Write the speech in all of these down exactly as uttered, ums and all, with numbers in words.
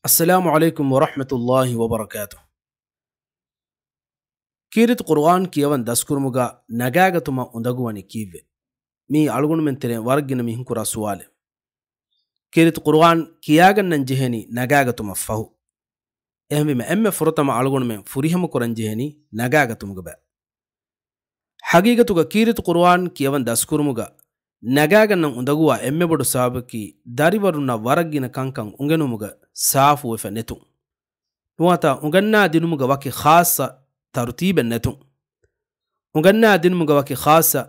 އައްސަލާމު ޢަލައިކުމް ވަރަޙްމަތުﷲި ވަބަރަކާތު. ކީރިތި ޤުރުއާން ކިޔަވަން ދަސްކުރުމުގަ ނަގާގަތުމަށް އުނދަގޫވަނީ ކީއްވެ؟ މީ އަޅުގަނޑުމެން ތެރެއިން ވަރަށް ގިނަ މީހުން ކުރާ ސުވާލެއް. ކީރިތި ޤުރުއާން ކިޔާގަންނަން ޖެހެނީ ނަގާގަތުމަށް ފަހު. އެހެންވީމަ އެންމެ ފުރަތަމަ އަޅުގަނޑުމެން ފުރިހަމަ ކުރަން ޖެހެނީ ނަގާގަތުމުގަ ބައި. ޙަޤީޤަތުގަ ކީރިތި ޤުރުއާން ކިޔަވަން ދަސްކުރުމުގަ ނަގާގަންނަން އުނދަގޫވާ އެންމެ ބޮޑު ސަބަބަކީ ދަރިވަރުންނަށް ވަރަށް ގިނަ ކަންކަން އުނގެނުމުގަ ސާފުވެފަ ނެތުން. ނުވަތަ އުނގަންނާ ދިނުމުގަ ވަކި ޚާއްޞަ ތަރުތީބެއް ނެތުން. އުނގަންނާ ދިނުމުގަ ވަކި ޚާއްޞަ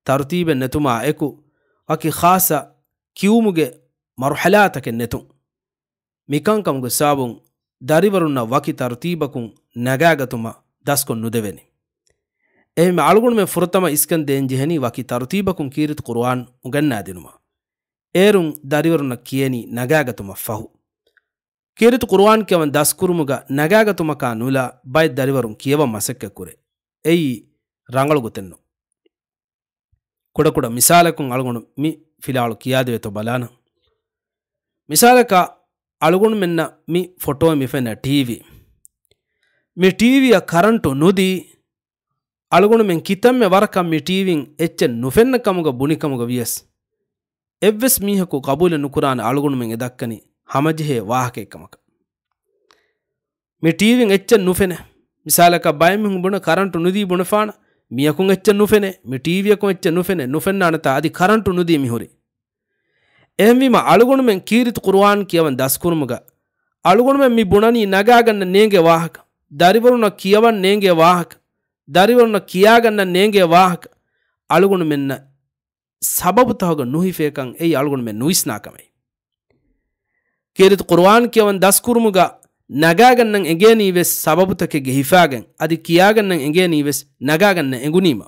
ތަރުތީބެއް ނެތުމާ އެކު، ވަކި ޚާއްޞަ ކިޔުމުގެ މަރުޙަލާތަކެއް ނެތުން. މިކަންކަމުގެ ސަބަބުން ދަރިވަރުންނަށް ވަކި ތަރުތީބަކުން ނަގާގަތުމަށް ދަސްކޮށް ނުދެވެނީ. އެހެންވެ އަޅުގަނޑުމެން ފުރަތަމަ އިސްކަން ދޭން ޖެހެނީ ވަކި ތަރުތީބަކުން ކީރިތި ޤުރުއާން އުނގަންނާދިނުމަށް. އޭރުން ދަރިވަރުންނަށް ކިޔެނީ ނަގާގަތުމަށް ފަހު. ކީރިތި ޤުރުއާން ކިޔަވަން ދަސްކުރުމުގަ ނަގާގަތުމަކާ ނުލާ ބައެއް ދަރިވަރުން ކިޔަވަން މަސައްކަތްކުރޭ. އެއީ ރަނގަޅު ގޮތެއްނު. ކުޑަކުޑަ މިސާލަކުން އަޅުގަނޑު މި ފިލާވަޅު ކިޔާދެވޭތޯ ބަލާނަން. މިސާލަކަށް އަޅުގަނޑުމެންނަށް މި ފޮޓޯއެއް މި ފެންނަ ޓީވީ. މި ޓީވީއަށް ކަރަންޓު ނުދީ، އަޅުގަނޑުމެން ކިތަންމެ ވަރަކަށް މި ޓީވީން އެއްޗެއް ނުފެންނަ ކަމުގަ ބުނި ކަމުގަ ވިޔަސް، އެއްވެސް މީހަކު ޤަބޫލެއް ނުކުރާނެ އަޅުގަނޑުމެން އެ ދައްކަނީ ހަމަޖެހޭ ވާހަކައެއް ކަމަކަށް. މި ޓީވީން އެއްޗެއް ނުފެނޭ. މިސާލަކަށް ބައެއް މީހުން ބުނެ ކަރަންޓު ނުދީ ބުނެފާނަ، މިޔަކުން އެއްޗެއް ނުފެނޭ، މި ޓީވީއަކުން އެއްޗެއް ނުފެނޭ، ނުފެންނާނެތާ އަދި ކަރަންޓު ނުދީ މިހުރީ. އެހެންވީމަ އަޅުގަނޑުމެން ކީރިތި ޤުރުއާން ކިޔަވަން ދަސްކުރުމުގަ، އަޅުގަނޑުމެން މި ބުނަނީ ނަގާގަންނަން ނޭނގޭ ވާހަކަ، ދަރިވަރުންނަށް ކިޔަވަން ނޭނގޭ ވާހަކަ، ދަރިވަރުންނަށް ކިޔާގަންނަން ނޭނގޭ ވާހަކަ، އަޅުގަނޑުމެންނަށް ސަބަބުތަކުގަ ނުހިފޭކަން އެއީ އަޅުގަނޑުމެން ނުވިސްނާ ކަމެއް. ކީރިތި ޤުރުއާން ކިޔަވަން ދަސްކުރުމުގަ ނަގާގަންނަން އެނގޭނީ ވެސް ސަބަބުތަކެއްގެ ހިފާގެން، އަދި ކިޔާގަންނަން އެނގޭނީ ވެސް ނަގާގަންނަން އެނގުނީމަ.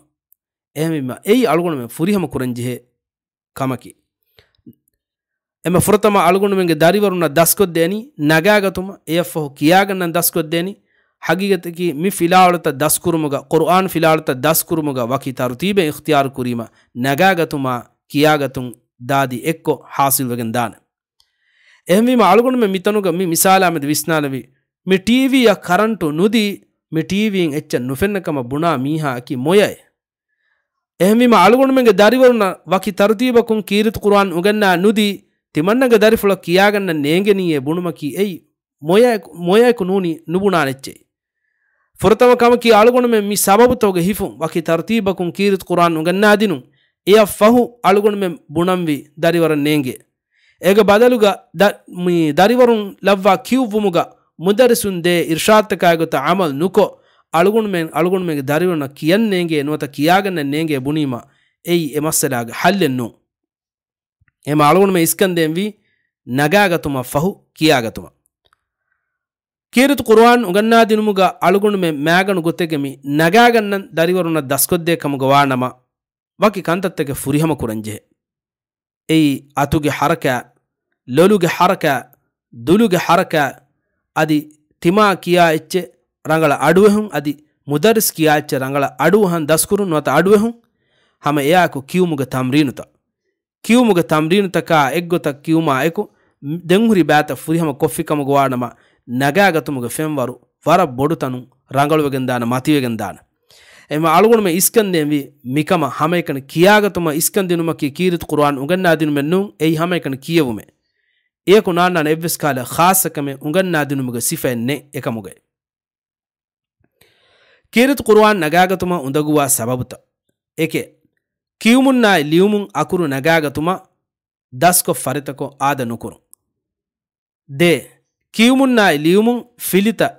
އެހެންވީމަ އެއީ އަޅުގަނޑުމެން ފުރިހަމަ ކުރަންޖެހޭ ކަމަކީ. އެންމެ ފުރަތަމަ އަޅުގަނޑުމެންގެ ދަރިވަރުންނަށް ދަސްކޮށްދޭނީ ނަގާގަތުމަށް، އެއަށްފަހު ކިޔާގަންނަން ދަސްކޮށްދޭނީ. ޙަޤީޤަތަކީ މި ފިލާވަޅުތައް ދަސްކުރުމުގަ، ޤުރުއާން ފިލާވަޅުތައް ދަސްކުރުމުގަ ވަކި ތަރުތީބެއް އިޚްތިޔާރު ކުރީމަ، ނަގާގަތުމާ ކިޔާގަތުން ދާދި އެއްކޮށް ޙާޞިލްވެގެން ދާނެ. އެހެންވީމަ އަޅުގަނޑުމެން މިތަނުގަ މި މިސާލާމެދު ވިސްނާލެވި، މި ޓީވީއަށް ކަރަންޓު ނުދީ، މި ޓީވީއިން އެއްޗެއް ނުފެންނަ ކަމަށް ބުނާ މީހާއަކީ މޮޔައެއް. އެހެންވީމަ އަޅުގަނޑުމެންގެ ދަރިވަރުންނަށް ވަކި ތަރުތީބަކުން ކީރިތި ޤުރުއާން އުނގަންނާ ނުދީ، ތިމަންނަގެ ދަރިފުޅަށް ކިޔާގަންނަން ނޭނގެނީއޭ ބުނުމަކީ އެއީ މޮޔައެކު، މޮޔައެކު ނޫނީ ނުބުނާނެ އެއްޗެއް. ފުރަތަމަ ކަމަކީ އަޅުގަނޑުމެން މި ސަބަބުތަކުގެ ހިފުން ވަކި ތަރުތީބަކުން ކީރިތި ޤުރުއާން އުނގަންނާދިނުން، އެއަށް ފަހު އަޅުގަނޑުމެން ބުނަންވީ ދަރިވަރަށް ނޭނގޭ. އޭގެ ބަދަލުގަ ދަ-، މި ދަރިވަރުން ލައްވާ ކިޔުއްވުމުގަ މުދައްރިސުން ދޭ އިރްޝާދުތަކާއި ގޮތަށް ޢަމަލު ނުކޮށް، އަޅުގަނޑުމެން، އަޅުގަނޑުމެންގެ ދަރިވަރުންނަށް ކިޔަން ނޭނގޭ ނުވަތަ ކިޔާގަންނަން ނޭނގޭ ބުނީމަ، އެއީ އެ މައްސަލާގެ ޙައްލެއް ނޫން. އެހެންމަ އަޅުގަނޑުމެން އިސްކަންދޭންވީ ނަގާގަތުމަށް ފަހު ކިޔާގަތުމަށް. ކީރިތި ޤުރުއާން އުނގަންނާދިނުމުގަ އަޅުގަނޑުމެން މާގަނޑު ގޮތެއްގެ މި ނަގާގަންނަން ދަރިވަރުންނަށް ދަސްކޮށްދޭ ކަމުގަ ވާނަމަ، ވަކި ކަންތައްތަކެއް ފުރިހަމަ ކުރަންޖެހޭ. އެއީ އަތުގެ ޙަރަކާތް، ލޮލުގެ ޙަރަކާތް، ދުލުގެ ޙަރަކާތް، އަދި ތިމާ ކިޔާ އެއްޗެއް ރަނގަޅަށް އަޑުއެހުން، އަދި މުދައްރިސް ކިޔާ އެއްޗެއް ރަނގަޅަށް އަޑުއަހަން ދަސްކުރުން ނުވަތަ އަޑުއެހުން، ހަމަ އެއާއެކު ކިޔުމުގެ ތަމްރީނުތައް. ކިޔުމުގެ ތަމްރީނުތަކާ އެއްގޮތަށް ކިޔުމާ އެކު، ދެންހުރި ބައިތައް ފުރިހަމަ ކޮށްފިކަމުގަ ވާނަމަ، ނަގާގަތުމުގެ ފެންވަރު ވަރަށް ބޮޑުތަނުން ރަނގަޅުވެގެންދާނެ، މަތިވެގެންދާނެ. އެހެންމަ އަޅުގަނޑުމެން އިސްކަންދޭންވީ، މިކަމަށް ހަމައެކަނި ކިޔާގަތުމަށް އިސްކަންދިނުމަކީ ކީރިތި ޤުރުއާން އުނގަންނާދިނުމެއް ނޫން، އެއީ ހަމައެކަނި ކިޔެވުމެއް. އެޔަކު ނާންނާނެ އެއްވެސް ކަހަލަ ޚާއްޞަ ކަމެއް އުނގަންނާދިނުމުގެ ސިފައެއް ނެތް އެކަމުގައި. ކީރިތި ޤުރުއާން ނަގާގަތުމަށް އުނދަގޫވާ ސަބަބުތައް. އެކެއް، ކިޔުމުންނާއި ލިޔުމުން އަކުރު ނަގާގަތުމަށް ދަސްކޮށް ފަރިތަކޮށް އާދަ ނުކުރުން. ދޭ، ކިޔުމުންނާއި ލިޔުމުން ފިލިތައް،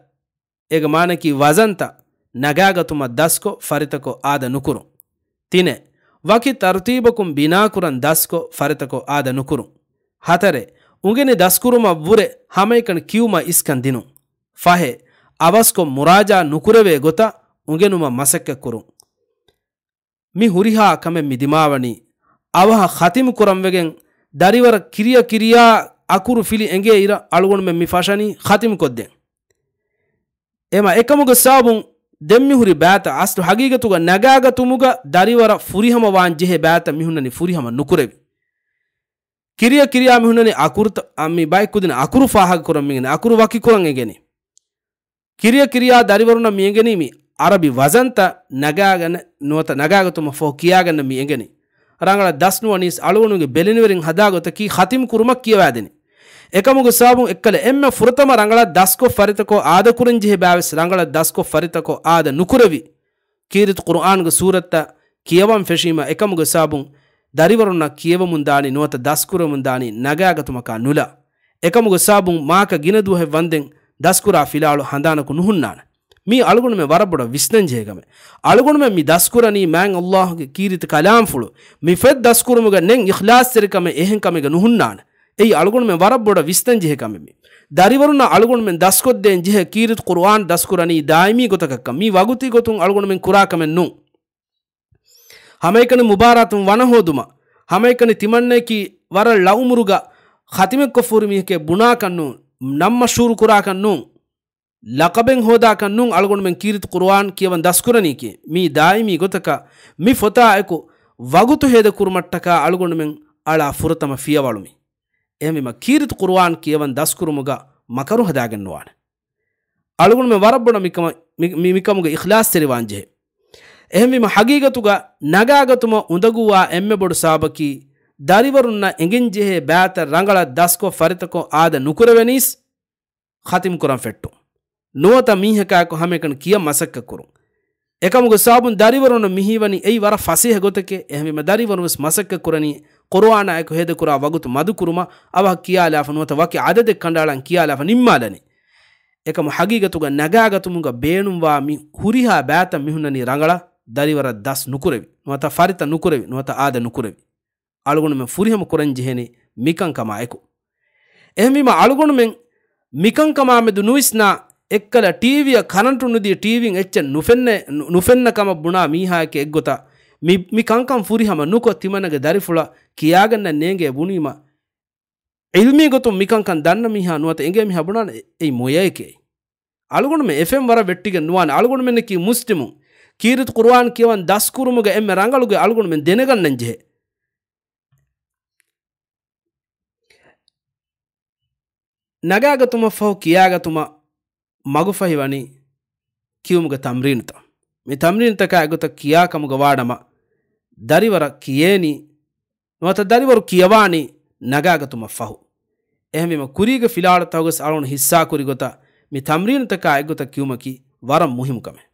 އޭގެ މާނައަކީ ވަޒަންތައް ނަގާގަތުމަށް ދަސްކޮށް ފަރިތަކޮށް އާދަ ނުކުރުން. ތިނެއް، ވަކި ތަރުތީބަކުން ބިނާކުރަން ދަސްކޮށް ފަރިތަކޮށް އާދަ ނުކުރުން. ހަތަރެއް، އުނގެނި ދަސްކުރުމަށްވުރެ ހަމައެކަނި ކިޔުމަށް އިސްކަން ދިނުން. ފަހެއް، އަވަސްކޮށް މުރާޖާ ނުކުރެވޭ ގޮތަށް އުނގެނުމަށް މަސައްކަތްކުރުން. މި ހުރިހާ ކަމެއް މި ދިމާވަނީ، އަވަހަށް ޚަތިމު ކުރަންވެގެން، ދަރިވަރަށް ކިރިޔަ ކިރިޔާ އަކުރު ފިލި އެނގޭ އިރަށް އަޅުގަނޑުމެން މި ފަށަނީ ޚަތިމު ކޮށްދޭން. އެމަ އެކަމުގެ ސަބަބުން ދެން މި ހުރި ބައިތައް އަސްލު ހަގީގަތުގަ ނަގާގަތުމުގަ ދަރިވަރަށް ފުރިހަމަ ވާން ޖެހޭ ބައިތައް މި ހުންނަނީ ފުރިހަމަ ނުކުރެވި. ކިރިޔަ ކިރިޔާ މި ހުންނަނީ އަކުރުތަ-، އަ، މި ބައެއް ކުދިން އަކުރު ފާހަގަ ކުރަން މި އިނގެނީ، އަކުރު ވަކި ކުރަން އެނގެނީ. ކިރިޔަ ކިރިޔާ ދަރިވަރުންނަށް މި އެނގެނީ މި އަރަބި ވަޒަންތައް ނަގާގަން ނުވަތަ ނަގާގަތުމަށް ފަހު ކިޔާގަންނަ މި އެނގެނީ. ރަނގަޅަށް ދަސް ނުވަނީސް އަޅުގަނޑުގެ ބެލެނިވެރިން ހަދާ ގޮތަކީ ޚަތިމް ކުރުމަށް ކިޔަވާދެނީ. އެކަމުގެ ސަބަބުން އެއްކަލަ އެންމެ ފުރަތަމަ ރަނގަޅަށް ދަސްކޮށް ފަރިތަކޮށް އާދަކުރަން ޖެހޭ ބާވެސް ރަނގަޅަށް ދަސްކޮށް ފަރިތަކޮށް އާދަ ނުކުރެވި. ކީރިތި ޤުރުއާންގެ ސޫރަތްތައް ކިޔަވަން ފެށީމަ އެކަމުގެ ސަބަބުން ދަރިވަރުންނަށް ކިޔެވެމުން ދާނީ ނުވަތަ ދަސްކުރެވެމުން ދާނީ ނަގާގަތުމަކާ ނުލާ. އެކަމުގެ ސަބަބުން މާކަ ގިނަ ދުވަހެއް ވަންދެން ދަސްކުރާ ފިލާޅު ހަނދާނަކު ނުހުންނާނެ. މީ އަޅުގަނޑުމެން ވަރަށް ބޮޑަށް ވިސްނަން ޖެހޭ ކަމެއް. އަޅުގަނޑުމެން މި ދަސްކުރަނީ މާތް ﷲ ގެ ކީރިތި ކަލާމްފުޅު. މި ފޮތް ދަސްކުރުމުގަ ނެތް އިޚްލާޞްތެރިކަމެއް އެހެން ކަމެއްގަ ނުހުންނާނެ. އެއީ އަޅުގަނޑުމެން ވަރަށް ބޮޑަށް ވިސްނަން ޖެހޭ ކަމެއް މީ. ދަރިވަރުންނަށް އަޅުގަނޑުމެން ދަސްކޮށްދޭން ޖެހޭ ކީރިތި ޤުރުއާން ދަސްކުރަނީ ދާއިމީ ގޮތަކަށްކަން. މީ ވަގުތީ ގޮތުން އަޅުގަނޑުމެން ކުރާ ކަމެއް ނޫން. ހަމައެކަނި މުބާރާތުން ވަނަ ހޯދުމަށް، ހަމައެކަނި ތިމަންނައަކީ ވަރަށް ޅައުމުރުގަ ޚަތިމެއްކޮށްފަ ހުރި މީހެކޭ ބުނާކަށް ނޫން، ނަން މަޝްހޫރު ކުރާކަށް ނޫން، ލަޤަބެއް ހޯދާކަށް ނޫން އަޅުގަނޑުމެން ކީރިތި ޤުރުއާން ކިޔަވަން ދަސްކުރަނީކީ. މީ ދާއިމީ ގޮތަކަށް މި ފޮތާ އެކު ވަގުތު ހޭދަ ކުރުމަށްޓަކާ އަޅުގަނޑުމެން އަޅާ ފުރަތަމަ ފިޔަވަޅު މީ. އެހެންވީމަ ކީރިތި ޤުރުއާން ކިޔަވަން ދަސްކުރުމުގަ މަކަރު ހަދާގެން ނުވާނެ. އަޅުގަނޑުމެން ވަރަށް ބޮޑަށް މިކަމަށް، މި، މި، މިކަމުގެ އިޚްލާޞްތެރިވާން ޖެހޭ. އެހެންވީމަ ހަގީގަތުގަ ނަގާގަތުމަށް އުނދަގޫވާ އެންމެ ބޮޑު ސަބަބަކީ ދަރިވަރުންނަށް އެނގެން ޖެހޭ ބައިތައް ރަނގަޅަށް ދަސްކޮށް ފަރިތަކޮށް އާދަ ނުކުރެވެނީސް ޚަތިމް ކުރަން ފެއްޓުން. ނުވަތަ މީހަކާއެކު ހަމައެކަނި ކިޔަން މަސައްކަތް ކުރުން. އެކަމުގެ ސަބަބުން ދަރިވަރުންނަށް މިހީވަނީ އެއީ ވަރަށް ފަސޭހަ ގޮތެކޭ. އެހެންވީމަ ދަރިވަރުން ވެސް މަސައްކަތް ކުރަނީ ޤުރުއާނާއެކު ހޭދަކުރާ ވަގުތު މަދުކުރުމަށް. އަވަހަށް ކިޔާލާފަ ނުވަތަ ވަކި އަދަދެއް ކަނޑައަޅަން ކިޔާލާފަ ނިންމާލަނީ. އެކަމު ހަގީގަތުގަ ނަގާގަތުމުގަ ބޭނުންވާ މި ހުރިހާ ބައިތައް މިހުންނަނީ ރަނގަޅަށް ދަރިވަރަށް ދަސް ނުކުރެވި، ނުވަތަ ފަރިތަ ނުކުރެވި، ނުވަތަ އާދަ ނުކުރެވި. އަޅުގަނޑުމެން ފުރިހަމަ ކުރަން ޖެހެނީ މިކަންކަމާއެކު. އެހެންވީމަ އަޅުގަނޑުމެން މިކަންކަމާމެދު ނުވިސްނާ، އެއްކަލަ ޓީވީއަށް ކަރަންޓު ނުދީ ޓީވީން އެއްޗެއް ނުފެންނަ، ނު، ނުފެންނަ ކަމަށް ބުނާ މީހާއެކޭ އެއްގޮތަށް މި، މި ކަންކަން ފުރިހަމަ ނުކޮށް ތިމަންނަގެ ދަރިފުޅަށް ކިޔާގަންނަން ނޭނގޭ ބުނީމަ، ޢިލްމީ ގޮތުން މިކަންކަން ދަންނަ މީހާ ނުވަތަ އެނގޭ މީހާ ބުނާނެ އެއީ މޮޔައެކޭ. އަޅުގަނޑުމެން އެފެން ވަރަށް ވެއްޓިގެން ނުވާނެ. އަޅުގަނޑުމެންނަކީ މުސްލިމުން. ކީރިތި ޤުރުއާން ކިޔަވަން ދަސްކުރުމުގެ އެންމެ ރަނގަޅުގެ އަޅުގަނޑުމެން ދެނެގަންނަން ޖެހޭ. ނަގާގަތުމަށްފަހު ކިޔާގަތުމަށް މަގުފަހިވަނީ ކިޔުމުގެ ތަމްރީނުތައް. މި ތަމްރީނުތަކާ އެގޮތަށް ކިޔާ ކަމުގަ ވާނަމަ، ދަރިވަރަށް ކިޔޭނީ، ނުވަތަ ދަރިވަރު ކިޔަވާނީ ނަގާގަތުމަށްފަހު. އެހެންވީމަ، ކުރީގެ ފިލާވަޅުތަކުގަސް އަޅުގަނޑު ހިއްސާކުރި ގޮތަށް މި ތަމްރީނުތަކާ އެއްގޮތަށް ކިޔުމަކީ ވަރަށް މުހިއްމު ކަމެއް.